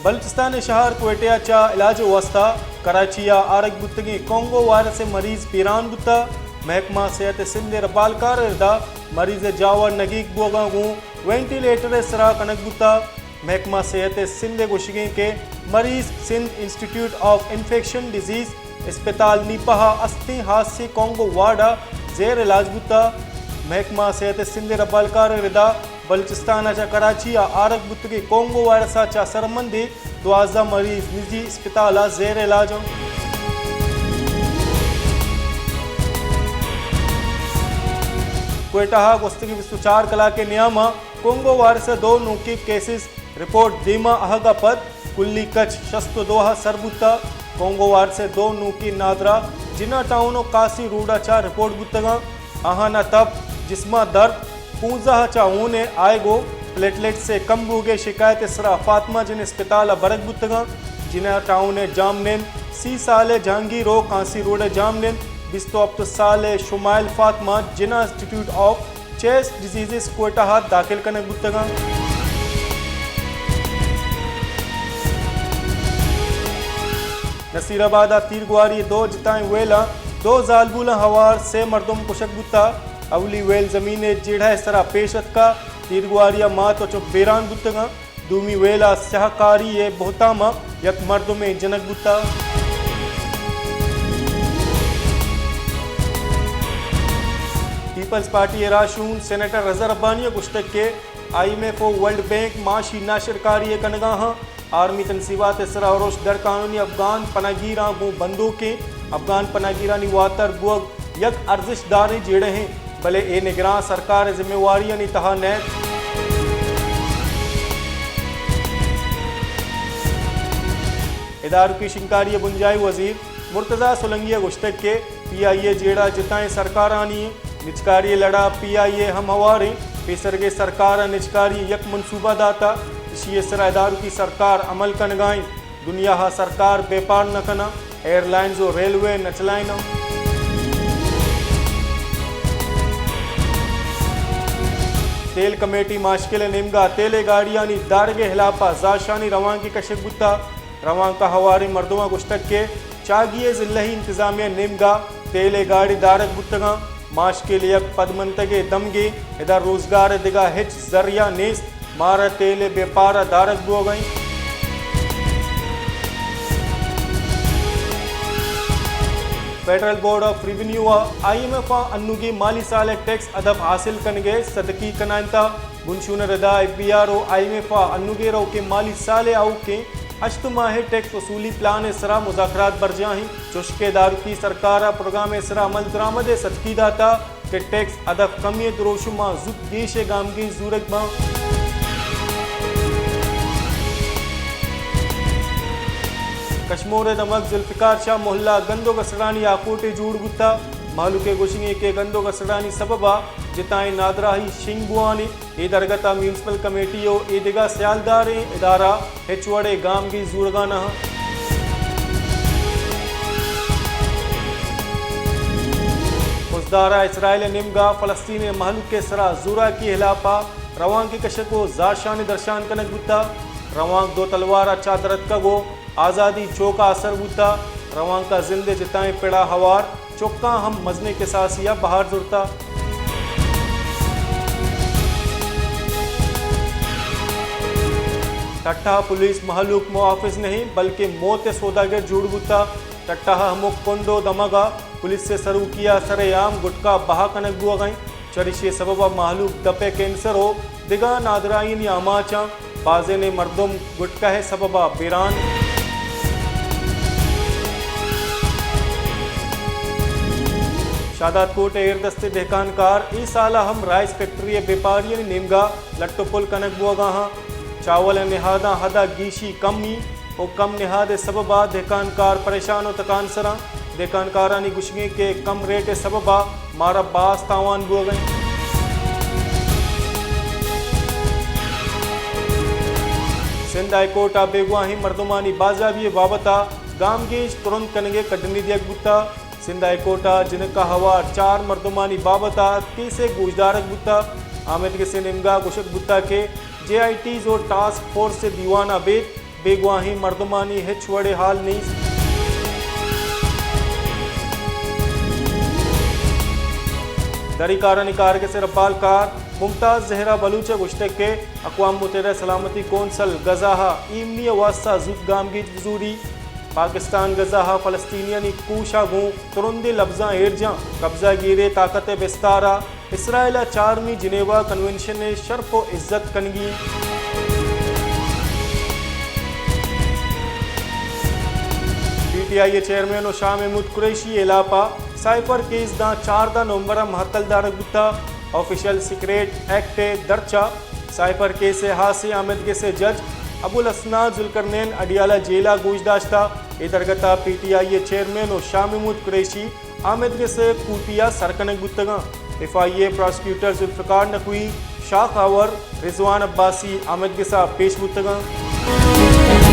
بلوچستان ءِ شہر کوئٹہ ءَ چہ علاج ءِ واستہ کراچی ءَ آرگ بوتگیں کونگو وائرس ءِ مریض بیران بوتگ۔ محکمہ صحت سندھ ءِ ربالکار ءِ ردا مریض ءِ جاور نگیگ بوگاں گوں وینٹیلیٹر ءِ سرا کنگ بوتگ۔ محکمہ صحت سندھ ءِ گوشگ انت کہ مریض Sindh institute of infection disease اسپتال نیپہ ءَ استیں ہاسیں کونگو وارڈ ءَ زیر علاج بوتگ۔ محکمہ صحت سندھ ءِ ربالکار ءِ ردا بلوچستان ءَ چہ کراچی ءَ آرگ بوتگیں کونگو وائرس ءَ چہ سرمندی دوازدہ مریض نجی اسپتال ءَ زیر علاج انت۔ کوئٹہ ءَ گوستگیں بیست ءُ چار کلاک ءِ نیام ءَ کونگو وائرس ءِ دو نوکیں کیسز رپورٹ دیما اہگ ءَ پد کلی کچ شست ءُ دو ءَ سر بوتگ۔ کونگو وائرس ءِ دو نوکیں نادراہ جناح ٹاؤن ءُ کاسی روڈ ءَ چہ رپورٹ بوتگاں۔ آہان ءَ تپ، جسم ءَ درد، پونزدہ ءَ چہ ہون ءِ آیگ ءُ پلیٹلیٹس ءِ کم بوگ ءِ شکایت ءِ سرا فاطمہ جن اسپتال ءَ برگ بوتگاں۔ جناح ٹاؤن ءِ جام نند، سی سال ءِ جہانگیر ءُ کاسی روڈ ءِ جام نند، بیست ءُ ہپت سال ءِ Shamail Fatima Jinnah institute of chest diseases Quetta ءَ داخل کنگ بوتگاں۔ نصیر آباد ءَ تیرگواری ءِ دو جتائیں ویلاں دو زالبولاں ہوار سے مردم کشگ بوتگ۔ اولی ویل زمین ءِ جیڑہ ءِ سرا پیش اتکگ، تیرگواری ءَ مات ءُ چک بیران بوتگاں۔ دومی ویل ءَ سیاہکاری ءِ بہتام ءَ یک مردمے جنگ بوتگ۔ پیپلز پارٹی ءِ راہشون سینیٹر رضا ربانی ءَ گوشتگ کہ آئی ایم ایف ءُ ورلڈ بینک معاشی ناشرکاری ءَ کنگ ءَ آں۔ عالمی تنصیبات ءِ سرا ارش غیر قانونی افغان پناہ گیراں گوں بندوکیں افغان پناہ گیرانی واتر بوگ یک ارزشت داریں جیڑہے، بلے اے نگراں سرکار ءِ ذمہ واریانی تہا نئیت۔ ادارکی شنگکاری ءِ بنجاہی وزیر مرتضی سولنگی ءَ گوشتگ کہ پی آئی اے جیڑہ جتائیں سرکارانی ایں، نجکاری ءِ لڑ ءَ پی آئی اے ہم ہواریں، پیسرگے سرکار ءَ نجکاری ءِ یک منصوبہ داتگ، ایشی ءِ سرا ادارکی سرکار عمل کنگ ءَ انت۔ دنیا ءَ سرکار بیپار نہ کناں، ایئرلائنز ءُ ریلوے نہ چلائیناں۔ تیل کمیٹی ماشکل ءِ نیمگ ءَ تیل ءِ گاڑیانی دارگ ءِ ہلاپ ءَ زہرشانی روانکے کشگ بوتگ۔ روانک ءَ ہواریں مردماں گوشتگ کہ چاگی ءِ ضلعی انتظامیہ ءِ نیمگ ءَ تیل ءِ گاڑی دارگ بوتگاں۔ ماشکل یک پدمنتگیں دمگے، ادا روزگار ءِ دگہ ہچ ذریعہ نیست، مارا تیل ءِ بیپار ءَ دارگ بوگ ءَ انت۔ فیڈرل بورڈ آف ریونیو ءَ آئی ایم ایف ءَ انوگیں مالی سال ءِ ٹیکس ہدف حاصل کنگ ءِ صدقی کنائینتگ۔ بنشون ءِ ردا ایف بی آر ءُ آئی ایم ایف ءَ انوگیں روکیں مالی سال ءِ آؤکیں ہشت ماہ ءِ ٹیکس وصولی پلان ءِ سرا مذاکرات برجاہ انت۔ چوشکہ دارکی سرکار ءَ پروگرام ءِ سرا عمل درآمد ءِ صدقی داتگ کہ ٹیکس ہدف کمی ءِ دروشم ءَ زوت گیش ءِ گامگیج زورگ باں۔ کشمور ءِ دمگ ذوالفقار شاہ محلہ گند ءُ گسڑانی آکوٹے جوڑ بوتگ۔ مہلوک ءِ گوشگ انت کہ گند ءُ گسڑانی سبب ءَ جتائیں نادراہی شنگ بوان انت۔ اے درگت ءَ میونسپل کمیٹی ءُ اے دگہ سیالداریں ادارہ ہچ وڑیں گامگیج زورگ ءَ نہ انت۔ خضدار ءَ اسرائیل ءِ نیمگ ءَ فلسطین ءِ مہلوک ءِ سرا زوراکی ءِ ہلاپ ءَ روانکے کشگ ءُ زہرشانی درشان کنگ بوتگ۔ روانک دو تلوار ءَ چہ در اتکگ ءُ آزادی چوک ءَ آسر بوتگ۔ روانک ءَ زند ءِ جتائیں پڑ ءَ ہوار چکاں ہم مزنیں کساسی ءَ بہر زرتگ۔ ٹھٹہ ءَ پولیس مہلوک محافظ نہ انت، بلکیں موت ءِ سوداگر جوڑ بوتگ۔ ٹھٹہ ءِ ہمک کنڈ ءُ دمگ ءَ پولیس ءِ سروکی ءَ سر عام گٹکا بہا کنگ بوگ ءَ انت۔ چریشی ءِ سبب ءَ مہلوک دپ ءِ کینسر ءُ دگہ نادراہیانی آماچ انت۔ بازینے مردم گٹکا ءِ سبب ءَ بیران۔ شاداد کوٹ ءِ ایردست ءِ دہکانکار اے سال ءَ ہم رائس فیکٹری ءِ بیپاریانی نیمگ ءَ لٹ ءُ پل کنگ بوگ ءَ انت۔ چاول ءِ نہاداں حد ءَ گیشی کمی ءُ کم نہاد ءِ سبب ءَ دہکانکار پریشان ءُ تکانسر انت۔ دہکانکارانی گوشگ انت کہ کم ریٹ ءِ سبب ءَ مارا باز تاوان بوگ ءَ انت۔ سندھ ہائی کورٹ ءَ بیگواہیں مردمانی بازیابی ءِ بابت ءَ گامگیج ترند کنگ ءِ کڈنی دیگ بوتگ۔ سندھ ہائی کورٹ ءَ جنک ءَ ہوار چار مردمانی بابت ءَ کیسے گوشدارگ بوتگ۔ آمیدگس ءِ نیمگ ءَ گوشگ بوتگ کہ جے آئی ٹیز ءُ ٹاسک فورس ءِ دیوان ءَ ابید بیگواہیں مردمانی ہچ وڑیں حال نیست۔ دری کارانی کارگس ءِ ربالکار ممتاز زہرا بلوچ ءَ گوشتگ کہ اقوام متحدہ سلامتی کونسل غزہ ءَ ایمنی ءِ واستہ زوت گامگیج بزوری۔ پاکستان غزہ ءَ فلسطینیانی کوش ءَ گوں ترندیں لبزاں ایر جاں، قبضہ گیریں طاقت ءِ بستار ءَ اسرائیل ءَ چارمی جنیوا کنونشن ءِ شرپ ءُ عزت کنگی۔ پی ٹی آئی ءِ چیئرمین ءُ شاہ محمود قریشی ءِ ہلاپ ءَ سائفر کیس داں چاردہ نومبر ءَ مھتل دارگ بوتگ۔ آفیشل سیکریٹ ایکٹ ءِ درچ ءَ سائفر کیس ءِ ہاسیں آمیدگس ءِ جج ابوالحسنات ذوالقرنین اڈیالہ جیل ءَ گوش داشتگ۔ اے درگت ءَ پی ٹی آئی ءِ چیئرمین ءُ شاہ محمود قریشی آمیدگس ءِ کوٹی ءَ سر کنگ بوتگ اَنت۔ ایف آئی اے پراسیکیوٹر ذوالفقار نقوی، شاخ آور رضوان عباسی آمیدگس ءَ پیش بوتگ اَنت۔